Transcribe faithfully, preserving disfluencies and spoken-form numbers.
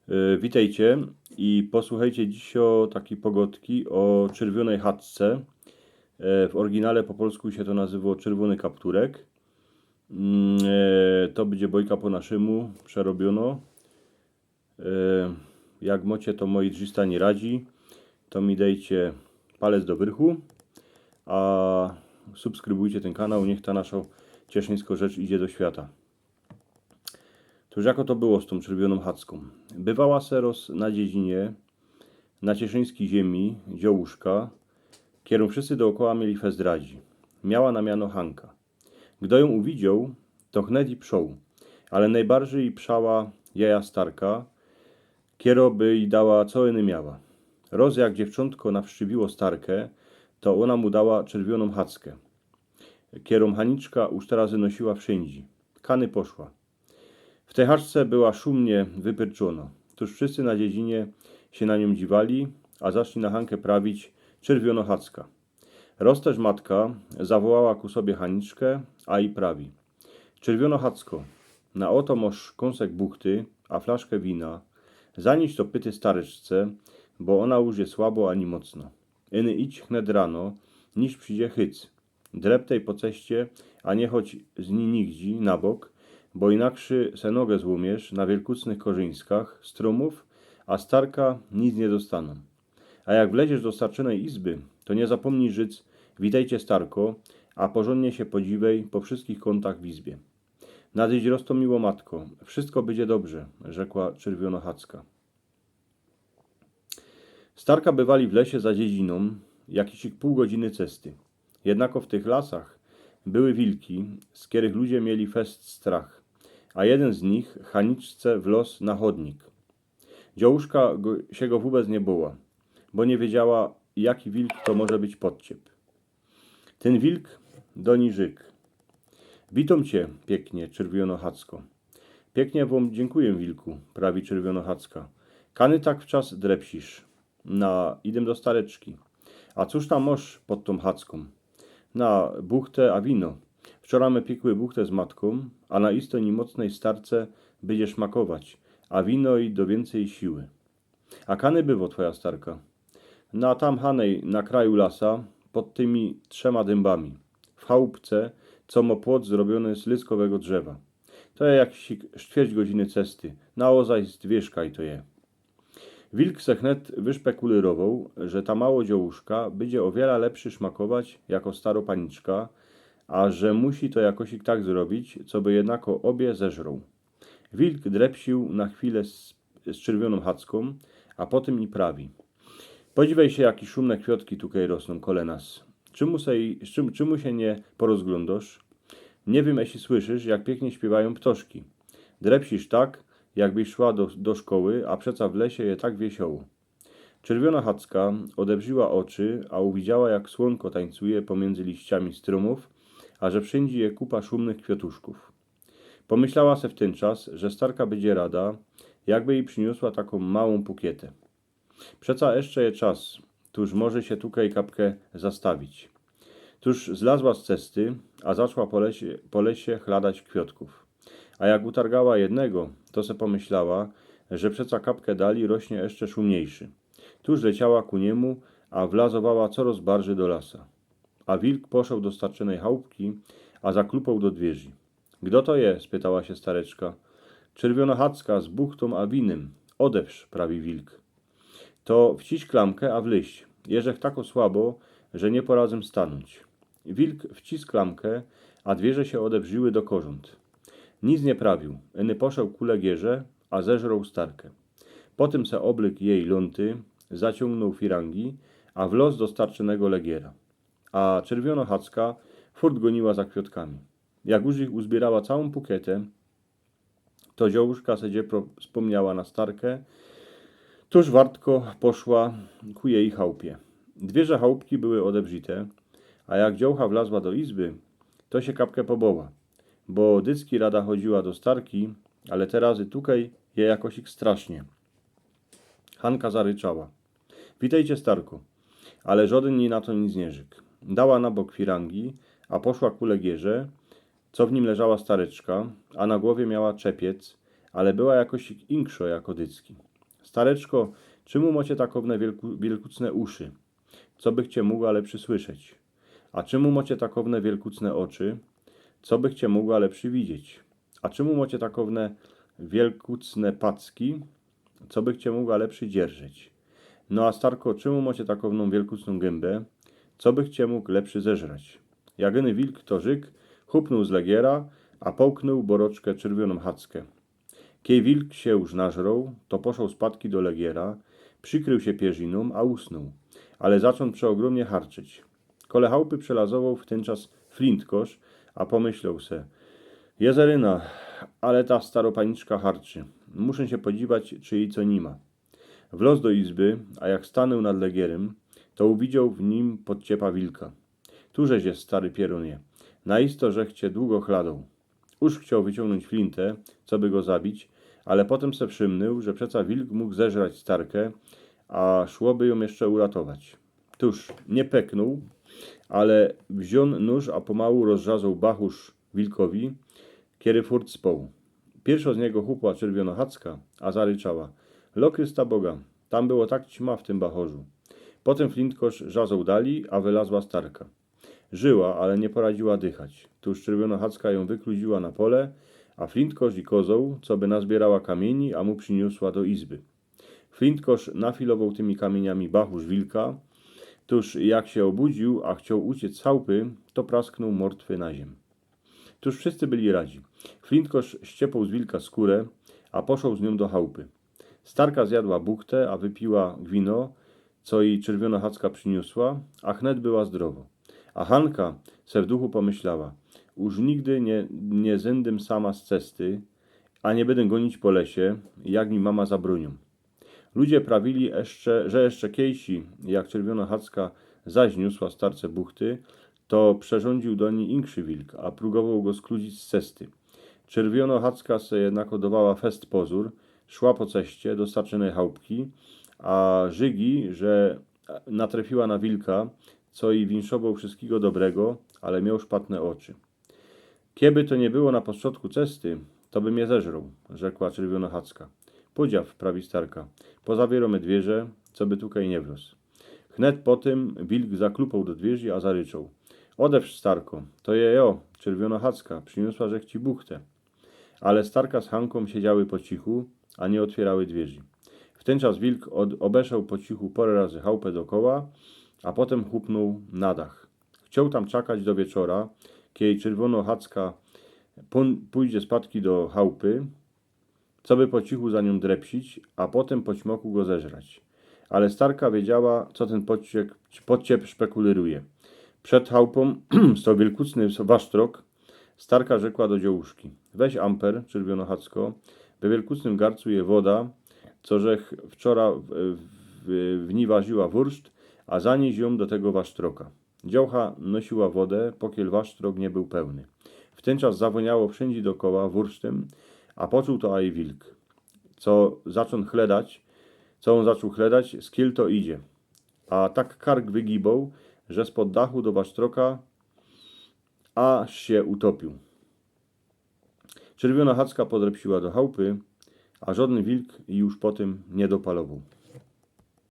E, witejcie i posuchejcie dzisiej takij pogodki ô czerwiōnyj chacce. E, w ôryginale po polsku sie to nazywo Czerwiōny Kapturek. Mm, e, to bydzie bojka po naszymu przerobiono. E, jak mocie to mojej drzista niy radzi, to mi dejcie palec do wyrchu, a subskrybujcie tyn kanał, niych ta naszo cieszyńsko rzecz idzie do świata. Tōż jako to było z tōm czerwiōnōm chackōm? Bywała se roz na dziedzinie, na cieszyńskij ziymie, dziołuszka, kerōm wszyscy dookoła mieli fest radzi. Miała na miano Hanka. Gdo jōm uwidzioł, to chnet i przoł, ale nojbarżyj przała jaja starka, kero by ji dała, co ôny miała. Roz jak dziewczōntko nawszczywiło starkã, to ôna mu dała czerwiōnōm chackã, kerōm Haniczka już te razy nosiła wszyndzie. Kany poszła. W tyj chaczce była szumnie wypyrczōno. Tōż wszyscy na dziedzinie sie na niōm dziwali, a zaczli na Hankã prawić: „Czerwiōno chacka”. Roz tyż matka zawołała ku sobie Haniczkã, a i prawi: „Czerwiōno chacko, na ôto mosz kōnsek buchty, a flaszkã wina. Zanieś to pyty stareczce, bo ôna już je słabo ani mocno. Ôny idź chnet rano, niż przidzie chyc. Dreptej po ceście, a niy chodź z ni nigdzie na bok, bo inakszy se nogã złōmiesz na wielkucnych korzyńskach strōmōw, a starka nic niy dostanōm. A jak wleziesz do starczynyj izby, to niy zapōmnij rzyc: „Witejcie, starko”, a porzōndnie sie podziwej po wszyskich kōntach w izbie”. „Nadejś roz to, miło matko, wszysko bydzie dobrze”, rzekła czerwiōno chacka. Starka bywali w lesie za dziedzinōm, jakiś pōł godziny cesty. Jednako w tych lasach były wilki, z kerych ludzie mieli fest strach, a jedyn z nich Haniczce wloz na chodnik. Dziołuszka go, sie go wōbec niy boła, bo niy wiedziała, jaki wilk to może być podciep. Tyn wilk do ni rzyk: „Witōm cie piyknie, czerwiōno chacko”. „Piyknie wōm dziynkujã, wilku”, prawi czerwiōno chacka. „Kany tak wczas drepsisz?” „Na, idym do stareczki”. „A cōż tam mosz pod tōm chackōm?” „Na, buchtã a wino. Wczora my piykły buchtã z matkōm, a na isto nimocnyj starce bydzie szmakować, a wino i do wiyncyj siły”. „A kany bywo twoja starka?” „Na tamhanej, na kraju lasa, pod tymi trzema dymbami, w chałupce, co mo płot zrobiōny z lyskowego drzewa. To je jakiś sztwierć godziny cesty, naozaj zdwierz kaj to je”. Wilk se chnet wyszpekulyrowoł, że ta mało dziołuszka bydzie ô wiela lepszy szmakować jako staro paniczka, a że musi to jakosik tak zrobić, coby jednako ôbie zeżroł. Wilk drepsił na chwilã z, z czerwiōnōm chackōm, a potym i prawi: „Podziwej sie, jake szumne kwiotki tukej rosnōm kole nas. Czymu se, czym, czymu sie niy porozglōndŏsz? Niy wiym, eśli słyszysz, jak piyknie śpiywajōm ptoszki. Drepsisz tak, jakbyś szła do, do szkoły, a przeca w lesie je tak wiesioło”. Czerwiōno chacka ôdebrziła ôczy, a uwidziała, jak słōnko tańcuje pomiyndzy liściami strōmōw, a że wszyndzie je kupa szumnych kwiotuszkōw. Pōmyślała se w tyn czas, że starka bydzie rada, jakby ji prziniosła takõ małõ pukietã. Przeca jeszcze je czas, tōż może sie tukej kapkã zastawić. Tōż zlazła z cesty, a zaczła po lesie, po lesie chladać kwiotkōw. A jak utargała jednego, to se pōmyślała, że przeca kapkã dalij rośnie jeszcze szumniejszy. Tōż leciała ku niymu, a wlazowała coroz bardzij do lasa. A wilk poszoł do starczynyj chałupki, a zaklupoł do dwiyrzi. „Gdo to je?” spytała sie stareczka. „Czerwiōno chacka z buchtōm a winym. Ôdewrz”, prawi wilk. „To wciś klamkã, a wlyź. Jeżech tako słabo, że niy poradzym stanōńć”. Wilk wciś klamkã, a dwiyrze sie ôdebrziły do korzōnd. Nic niy prawiōł, iny poszoł ku legierze, a zeżroł starkã. Potym se ôblyk jej lōnty, zaciōngnōł firangi, a wloz do starczynego legiera. A czerwiōno chacka furt gōniła za kwiotkami. Jak już ich uzbiyrała całōm pukietã, to dziołuszka se dziepro spōmniała na starkã, tōż wartko poszła ku jeji chałupie. Dwiyrze chałupki były ôdebrzite, a jak dziołcha wlazła do izby, to sie kapkã poboła, bo dycki rada chodziła do starki, ale te razy tukej je jakosik strasznie. Hanka zaryczała: „Witejcie, starko”. Ale żodyn ji na to nic niy rzyk. Dała na bok firangi, a poszła ku legierze, co w nim leżała stareczka, a na głowie miała czepiec, ale była jakosik inkszo jako dycki. „Stareczko, czymu mocie takowne wielku-, wielkucne uszy? Co byście mogła lepszy słyszeć? A czymu mocie takowne wielkucne oczy? Co byście mogła lepszy widzieć? A czymu mocie takowne wielkucne packi? Co byście mogła lepszy dzierżeć? No a starko, czymu mocie takowną wielkucną gębę? Co byście mógł lepszy zeżrać?” Jagyny wilk to rzyk, chupnął z legiera, a połknął boroczkę czerwioną hackę. Kiej wilk sie już nażroł, to poszoł spadki do legiera, przikrył sie pierziną, a usnął. Ale zaczął przeogromnie harczyć. Kole chałpy przelazował w tyn czas flintkosz, a pomyślał se: „Jezeryna, ale ta staropaniczka harczy. Muszę się podziwać, czy jej co nima”. Wlôz do izby, a jak stanął nad legierym, to uwidział w nim podciepa wilka. „Tużeś je, stary pierunie. Naisto żech cie długo chladał”. Już chciał wyciągnąć flintę, co by go zabić, ale potem se przymnął, że przeca wilk mógł zeżrać starkę, a szłoby ją jeszcze uratować. Tuż nie peknął, ale wziął nóż, a pomału rozrzazał bachórz wilkowi, kiery furt spał. Pierszo z niego chupła czerwiono hacka, a zaryczała: „Lokrysta Boga, tam było tak ćma w tym bachorzu”. Potem flintkosz żazał dali, a wylazła starka. Żyła, ale nie poradziła dychać. Tuż czerwiono hacka ją wykludziła na pole, a flintkosz i kozoł, co by nazbierała kamieni, a mu przyniosła do izby. Flintkosz nafilował tymi kamieniami bachórz wilka. Tuż jak się obudził, a chciał uciec z chałpy, to prasknął martwy na ziem. Tuż wszyscy byli radzi. Flintkosz ściepał z wilka skórę, a poszoł z nią do chałpy. Starka zjadła buchtę, a wypiła gwino, co jej czerwiono hacka przyniosła, a chnet była zdrowo. A Hanka se w duchu pomyślała: „Już nigdy nie, nie zyndym sama z cesty, a nie bydã gonić po lesie, jak mi mama zabronią”. Ludzie prawili jeszcze, że jeszcze kiejsi, jak czerwiono hacka zaś niosła starce buchty, to przerządził do niej inkszy wilk, a prógował go skludzić z cesty. Czerwiono hacka se jednak odowała fest pozór, szła po ceście do starczyny chałpki, a żygi, że natrefiła na wilka, co jej winszował wszystkigo dobrego, ale miał szpatne oczy. „Kieby to nie było na postrzodku cesty, to by mie zeżroł”, rzekła czerwiono hacka. „Podziaw”, prawi starka, „pozawieromy dwierze, co by tukej nie wlôz”. Chnet po tym wilk zaklupał do dwieri, a zaryczał: „Odewsz, starko, to je jo, czerwiono hacka, przyniosła żech ci buchtę”. Ale starka z Hanką siedziały po cichu, a nie otwierały dwieri. W ten czas wilk od, obeszedł po cichu parę razy chałpę dokoła, a potem chupnął na dach. Chciał tam czekać do wieczora, kiedy czerwiono hacka pón-, pójdzie spadki do chałpy, co by po cichu za nią drepsić, a potem po ćmoku go zeżrać. Ale starka wiedziała, co ten podciep, podciep szpekulyruje. Przed chałpą stał wielkucny wasztrok. Starka rzekła do dziołuszki: „Weź amper, czerwiono hacko, we wielkucnym garcu je woda, co żech wczora w, w, w ni warziła wurszt, a zanieś ją do tego wasztroka”. Dziołcha nosiła wodę, pokiel wasztrok nie był pełny. W ten czas zawoniało wszędzie dokoła wursztym, a poczuł to aj wilk. Co zaczął chledać, co on zaczął chledać, z kiel to idzie. A tak kark wygibał, że spod dachu do wasztroka aż się utopił. Czerwiona hacka podrepsiła do chałpy, a żodny wilk już po tym nie dopalował.